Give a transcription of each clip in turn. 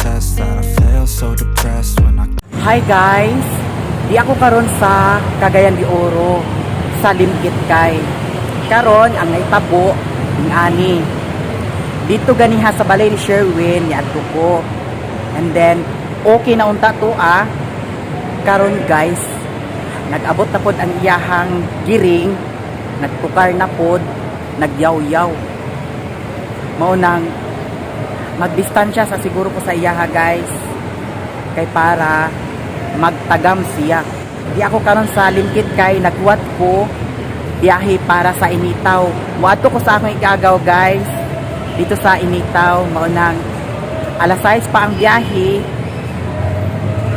test that I fail, so depressed when I Hi guys! Di ako karon sa Cagayan de Oro sa Limketkai. Karon ang naitabo ning ani. Dito ganiha sa balay ni Sherwin niadto ko. And then okay na unta to ah. Karon guys, nag-abot na pod ang iyahang giring, nagtukar na pod, nagyaw-yaw. Mao nang magdistansya sa siguro ko sa iyaha guys kay para magtagam siya. Di ako karon sa Limketkai, naghuwat ko biyahe para sa Initao. Muadto ko sa akong igagaw guys dito sa Initao, mao nang alas 6 pa ang biyahe.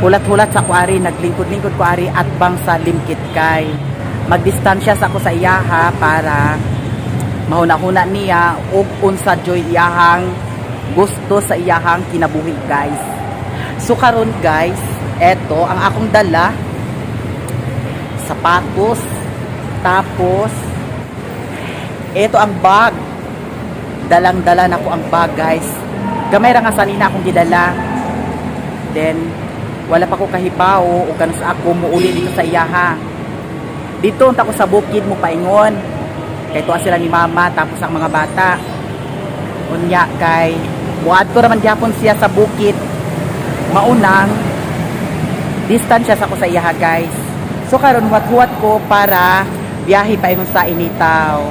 Hulat-hulat sa kuari, naglingkod-lingkod kuari at bang sa Limketkai. Magdistansya sa ako sa iyaha para mahuna-huna niya ug unsa joy iyahang gusto sa iyahang kinabuhi guys. So karon guys, eto ang akong dala, sapatos, tapos eto ang bag. Dalang-dala na ko ang bag guys. Gamay ra nga sanina akong gidala. Then wala pa ko kahibaw o kanus ako muuli dito sa iyaha. Dito unta ko sa bukid mo paingon. Kay tuwa sila ni mama tapos ang mga bata. Unya kay muadto raman gyapon siya sa bukid, maunang distansya sa ko sa iyaha guys. So karon huwat-huwat ko para biyahe pa ingon sa Initao.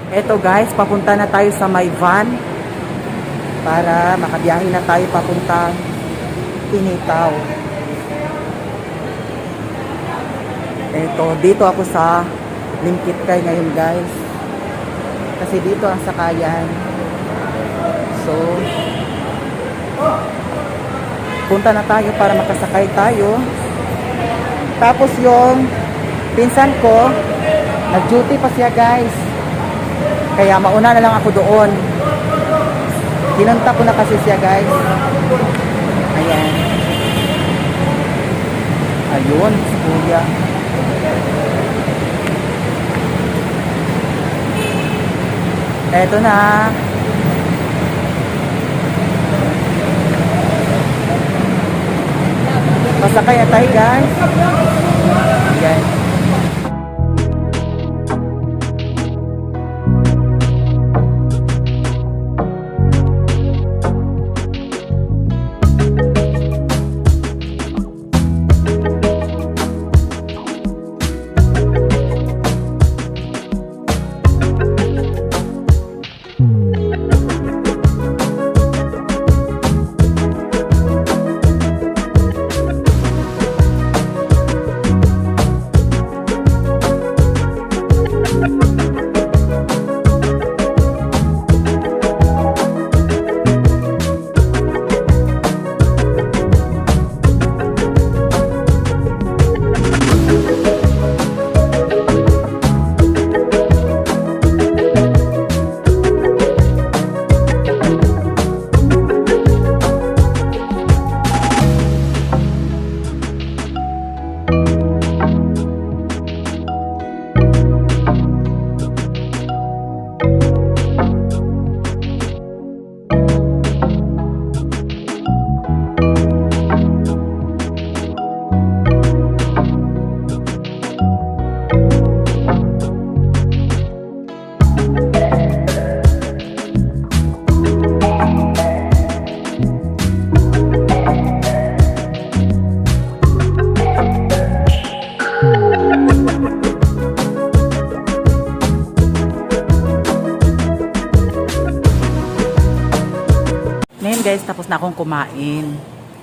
Eto guys, papunta na tayo sa my van para makabiyahe na tayo papuntang Initao. Eto, dito ako sa Limketkai ngayon guys. Kasi dito ang sakayan. So, punta na tayo para makasakay tayo. Tapos yung pinsan ko, nag-duty pa siya guys. Kaya mauna na lang ako doon. Pinunta ko na kasi siya guys. Ayan. Ayun, si kuya. Eto na. Pasakay na tayo guys. Ayan. Ngayon guys, tapos na akong kumain.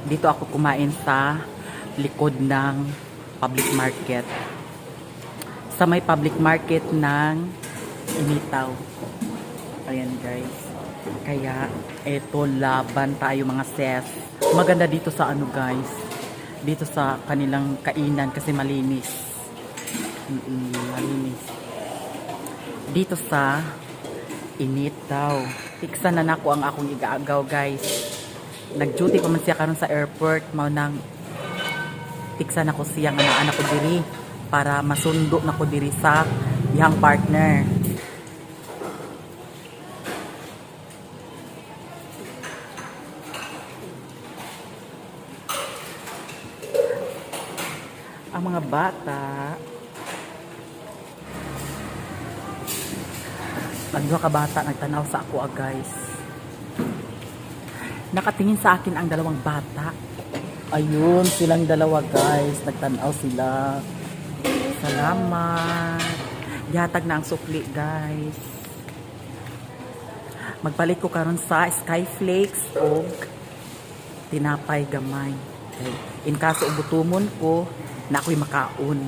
Dito ako kumain sa likod ng public market. Sa may public market ng Initao. Ayan guys. Kaya eto, laban tayo mga ses. Maganda dito sa ano guys. Dito sa kanilang kainan kasi malinis. Malinis. Dito sa Initao. Tiksan na nako ang akong igaagaw guys. Nag-duty pa man siya karon sa airport, mao nang tiksa na ko siya nga naa na ko diri para masundo na ko diri sa iyang partner. Ang mga bata, ang duha ka bata nagtanaw sa ako, ah, guys. Nakatingin sa akin ang dalawang bata. Ayun, silang dalawa, guys. Nagtanaw sila. Salamat. Gihatag na ang sukli, guys. Magpalit ko karon sa Skyflakes og tinapay gamay. Okay. In kaso gutumon ko, na ako'y makaon.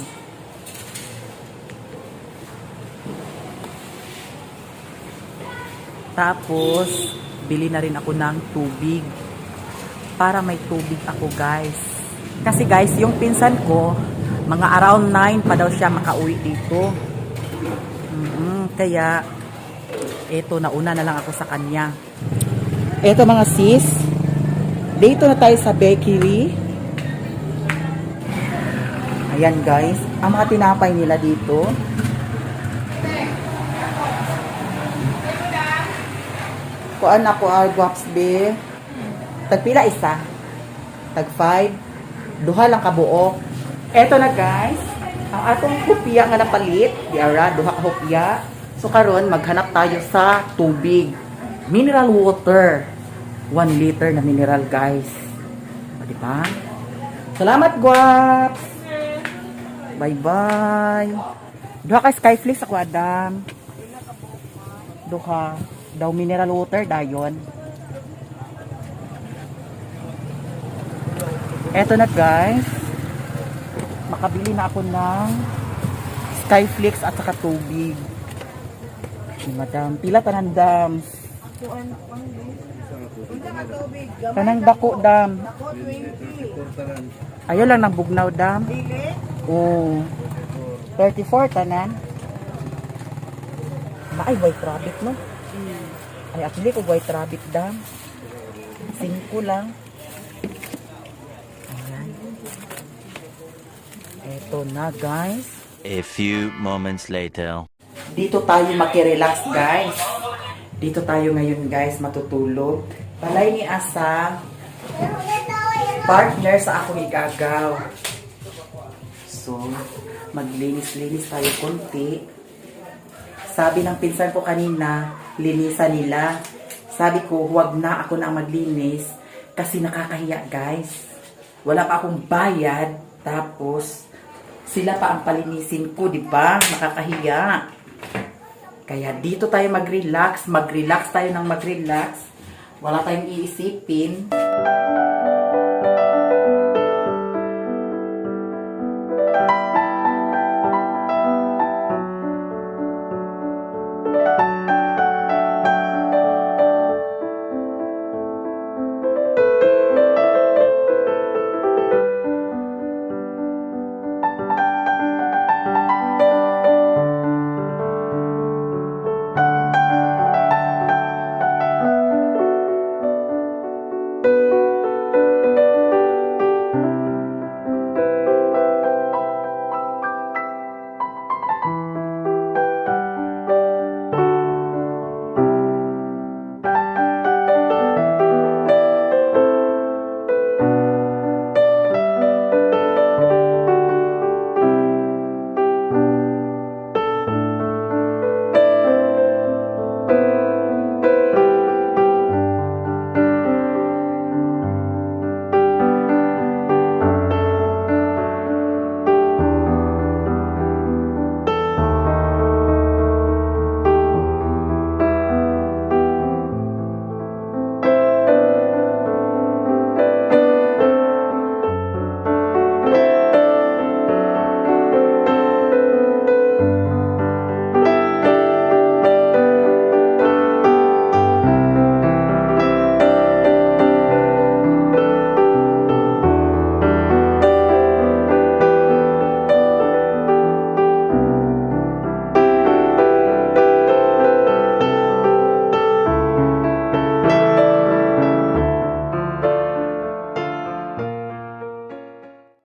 Tapos, bili na rin ako ng tubig. Para may tubig ako, guys. Kasi guys, yung pinsan ko, mga around 9 pa daw siya makauwi dito. Kaya, eto, nauna na lang ako sa kanya. Eto, mga sis, dito na tayo sa bakery. Ayan guys, ang mga tinapay nila dito. Kuan ako al guaps be. Tagpila isa? Tag 5. Duha lang kabuok. Eto na guys, ang atong hupya nga napalit, di ara, duha ka hupya. So karon maghanap tayo sa tubig. Mineral water. 1 liter na mineral, guys. O, di ba? Salamat, guaps. Bye-bye. Duha ka Skyflakes ako, Adam. Duha. Daw mineral water, dayon. Eto na guys. Makabili na ako ng Skyflakes at saka tubig. Ni Madam. Pila tanan, dam? Tanang dako, dam. Ayaw lang ng bugnaw, dam. Oh. 34 tanan. Ba ay white rabbit, no? Ay, actually ko white rabbit, dam. 5 lang. Ayan. Eto na, guys. A few moments later. Dito tayo makirelax, guys. Dito tayo ngayon, guys, matutulog. Balay ni Asa, partner sa akong igagaw. So, maglinis-linis tayo konti. Sabi ng pinsan ko kanina, linisan nila. Sabi ko, huwag na, ako na ang maglinis kasi nakakahiya, guys. Wala pa akong bayad, tapos sila pa ang palinisin ko, di ba? Nakakahiya. Kaya dito tayo mag-relax, mag-relax tayo ng mag-relax. Wala tayong iisipin.